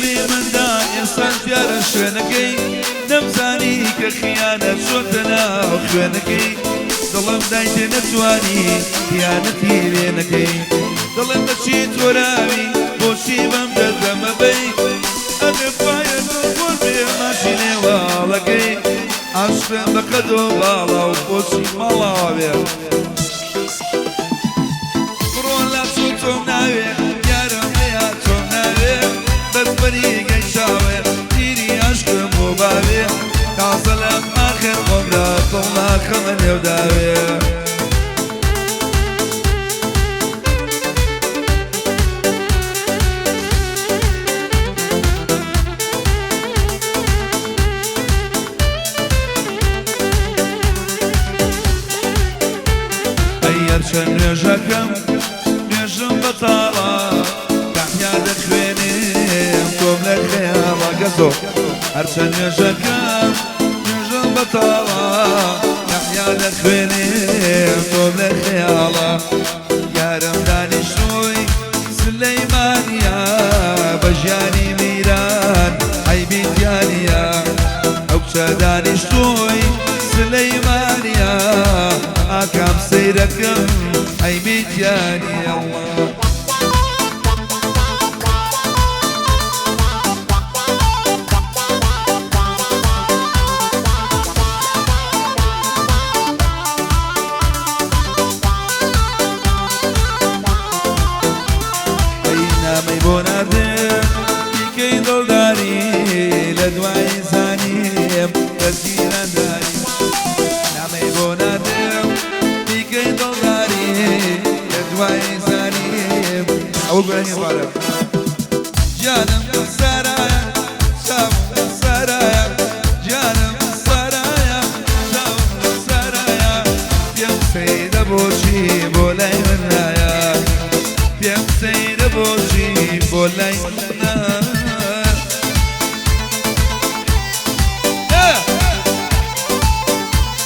دڵی مندا ئێستاش دیارە شوێنەکەی، نەمزانی کە خیانەت چۆتە ناو خوێنەکەی، دڵم دایتێ نەتوانی خیانەتی لێ نەکەی، دڵم بە چی تۆراوی بۆچی بەم دەردە مەبەی، ئەبێ خوایە دڵ خۆش بێ ماچی نێواڵەکەی، عاشقم بە قەد و باڵا و بۆچی ماڵاوا بێ. بڕۆ لا چۆ تۆم ناوێ یارم لێیا تۆم ناوێ بەس بەریگەی چاوێ تیری عەشقم بۆ باوێ تازە لەم ئاخر عومرە دڵ ناخەمە نێو داوێ. ئەی هەرچەند نوێژەکەم نوێژم بەتاڵە تەحیا دەخوێنم تۆم لە خەیاڵە گەزۆ هەرچەند نوێژەکەم نوێژم بەتاڵە تەحیا دەخوێنم تۆم لە خەیاڵە یارم دانیشتووی سلەیمانیە بە ژیانی میران عەیبی تیا نییە ئەو کچە دانیشتووی سلەیمانیە ئاکام سەیرەکەم عەیبی تیا نییە اللە. ئەی نامەی بۆ ناردم بیکەی دڵداری لە دوای زانیم دەستگیرانداری نامەی بۆ ناردم بیکەی دڵداری لە دوای زانیم ئەوە گۆرانی خوارە گیانم سارایە چاوم سارایە گیانم سارایە چاوم سارایە پێم سەیرە بۆچی بۆ لای من نایە پێم سەیرە بۆچی بۆ لای من نایە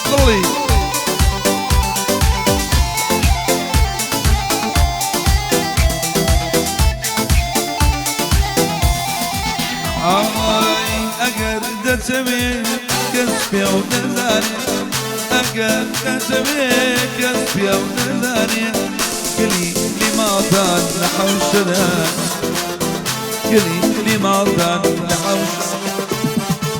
دڵی. ئای ئەگەر دەتەوێ کەس پێو نەزانێ ئەگەر دەتەوێ کەس پێو نەزانێ گلی لی ماڵتان لە حەوشەدا گلی لی ماڵتان لە حەوشە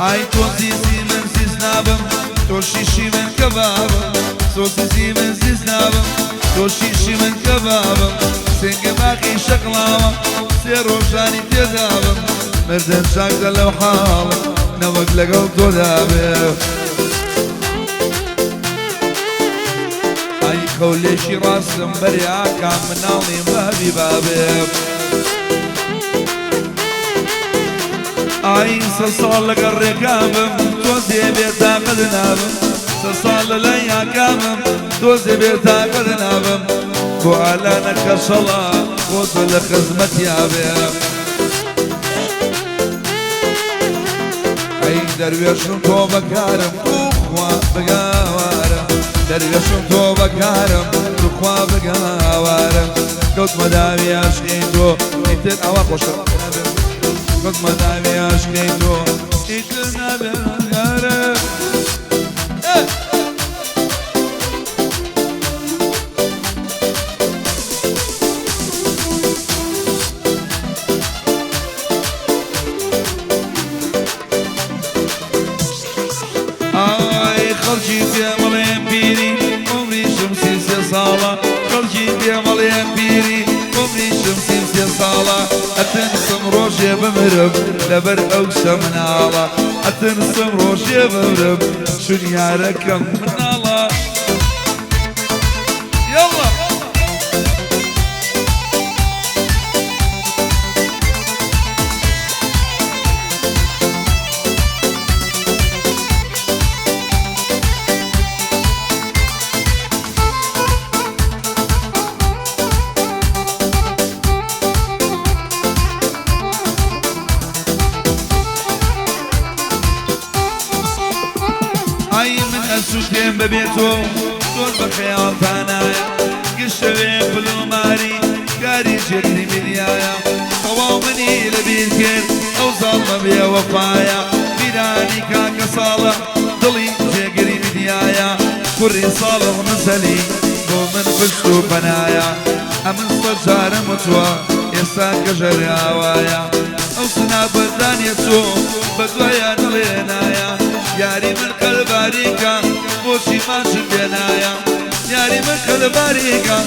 ئای تۆ زیزی من زیز نابم تۆ شیشی من کەبابم تۆ زیزی من زیز نابم تۆ شیشی من کەبابم سنگە باقی شەقڵاوە سێ ڕۆژانی تێدابم مردن چاکتە لەو حاڵە نەوەک لەگەڵ تۆدا بێ. ئای خەولێکی ڕاستم بەرێ ئاکام مناڵیم بابی بابێ. ئای سە ساڵ لەگەڵ ڕێکابم تۆزێ بێ تاقەت نابم سە ساڵ لە لای ئاکامم تۆزێ بێ تاقەت نابم بۆ ئالانە کەشەڵە خۆتۆ لە خزمەتیا بێ. ئەی دەروێشم تۆ بەکارم توخوا بگاوارم دەروێشم تۆ بەکارم توخوا بگاوارم کەوتمە داوی عەشقی تۆ ئیتر ئەوە خۆشە کەوتمە داوی عەشقی تۆ ئیتر نابێ ڕزگارم. ئای خەڵکی پێمەڵێن پیری عومریشم 33 ساڵە خەڵکی پێمەڵێن پیری عومریشم 33 ساڵە ئەترسم ڕۆژێ بمرم لەبەر ئەو کچە مناڵە ئەترسم ڕۆژێ بمرم چون یارەکەم مناڵە یاڵڵا. ئای من ئەسووتێم بەبێ تۆ زۆر بە خەیاڵتانایە گشتەوێ پلوماری کاری جێگری میدیایە تەواو منی لەبیر کرد ئەو بێوەفایە میرانی کاکە ساڵح دڵی جێگری میدیایە کوڕی ساڵح مزەلی بۆ من پشت و پەنایە ئەمن سەد جارم وتووە ئێستا کەژەر ئاوایە ئەو سنابەردانیە چۆ بە دوایە دڵێنایە یاری من قەلباریکە بۆچی ماچم بێنایە یاری من قەلباریکە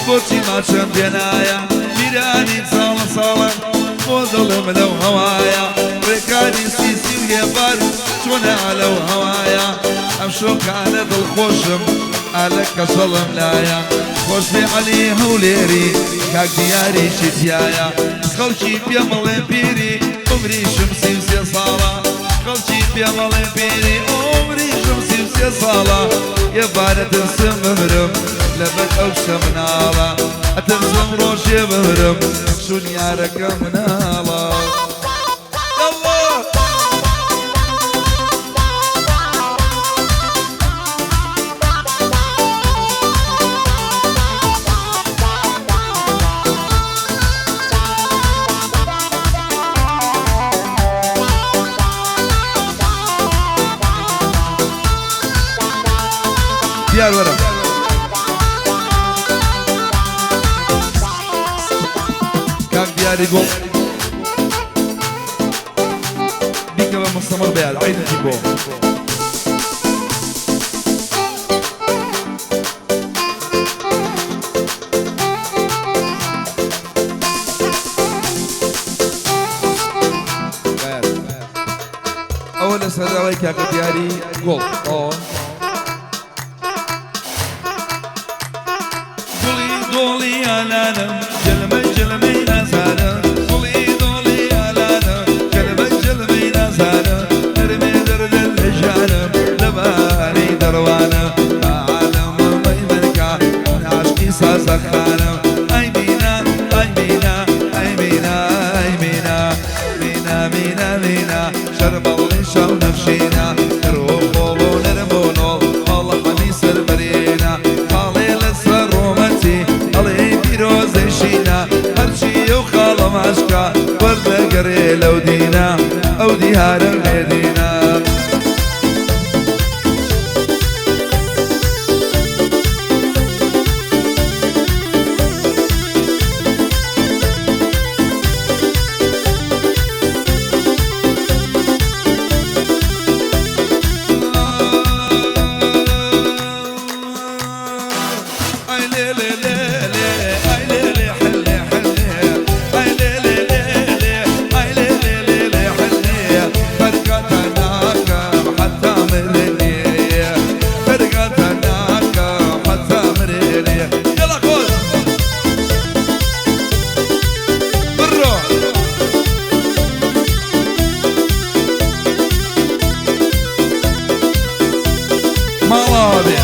بۆچی ماچم بێنایە میرانی ساڵە ساڵە بۆ دڵم لەو هەوایە ڕێکاری سیسی و هێبار چۆنە لەو هەوایە ئەم شۆکانە دڵخۆشم ئالە کەسەڵم لایە خۆشبێ عەلی هەولێری کاک دیاریشی تایە خەڵکی پێمەڵێ پیری عومریشم 33 ساڵە خەڵکی پێمەڵێ پیری عومریشم 33 ساڵە ئێوارە ترسم بمرم لەبەر ئەو کچە مناڵە ئەترسم ڕۆژێ بمرم چون یارەکە مناڵە. دیار وەرە کاک دیاری گوڵ بیکە بە مستەمەڕ بەیاد عەینەتی بۆ ئەوە لەسەر داوای کاکە دیاری گوڵ ئەوە گوڵی دۆڵی ئالانم جلمەی جلمەی نازانم گوڵی دۆڵی ئالانم جلمەی جلمەی نازانم نەرمێ دەردە لە ژیانم لەبارەی دەڕوانم عالەم مەیمەرکە من عاشقی سازەخانم ئەی مینا ئەی مینا ئەی مینا ئەی مینا مینا مینا مینا شەربەڵی شەو نەفشینە نەرۆ خۆڵ و نەرم و نۆڵ ماڵە حەمی سەربەرینە خاڵێ لەسەر ڕۆمەتی ئەڵێ پیرۆزەی شینە هەرچی ئەو خاڵە ماشکا وەردەگەڕێ لەو دینە ئەو دیارم لێدینە. ئەی لێ لێ لێ لێ ئەی لێ لێ حلێ حلێ ئەی لێ لێ لێ لێ ئەی لێ لێ لێ لێ حلێ فەرقەتە ناکەم حەتا مرنێ فەرقەتە ناکەم حەتا مرنێ یەڵا خۆش بڕۆ ماڵەوە بێ.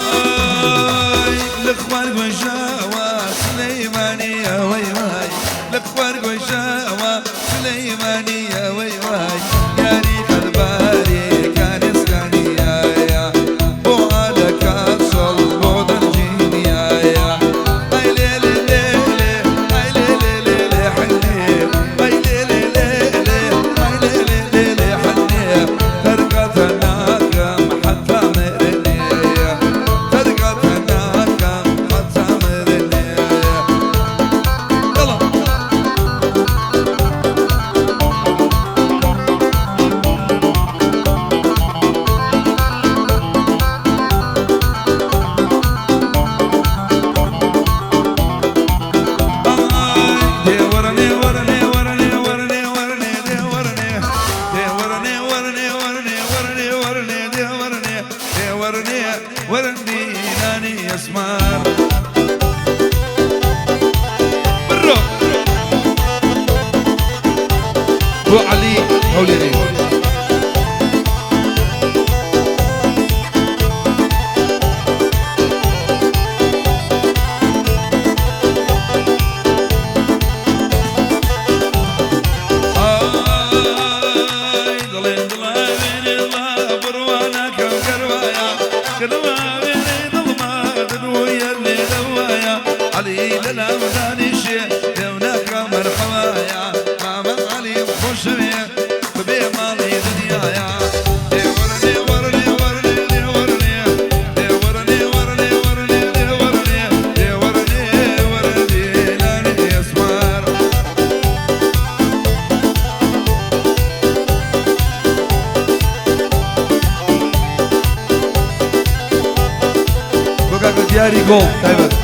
ئای لە خوار گۆژاوە سلەیمانیە وەی وای لە خوار گۆژاوە سلەیمانیە وەی وای یاری قەلباری کارێسکانیایە بۆ ئالەکات شەڵ بۆ دەنگینیایە ئەی لێ لێ لێ لێ ئەی لێ لێ لێ لێ حلێ ئەی لێ لێ لێ لێ ئەی لێ لێ لێ لێ حلێ فەرقەتە ناکەم حەتا مرنێ فەرقەتە ناکەم حەتا مرنێ. یەڵا دێ وەرنێ وەرنێ وەرنێ وەرنێ وەرنێ دێ وەرنێ دێ وەرنێ وەرنێ وەرنێ وەرنێ وەرنێ دێ وەرنێ دێ وەرنێ وەرندینانی ئەسمار بڕۆ بۆ عەلی هەولێری. عەلی لەلام دانیشێ لێم ناکا مەرحەبایە مامە عەلیم خۆشەوێ ببێ ماڵی دنیایە. لێ وەرە لێ وەرە لێ وەرە لێ لێ وەرە لێ لێ وەرە لێ وەرە لێ وەرە لێ لێ وەرە لێ لێ وەرە لێ وەرە لێ لانێ ئەسمار. بۆ کاکە دیاری گۆڵ تایبەت.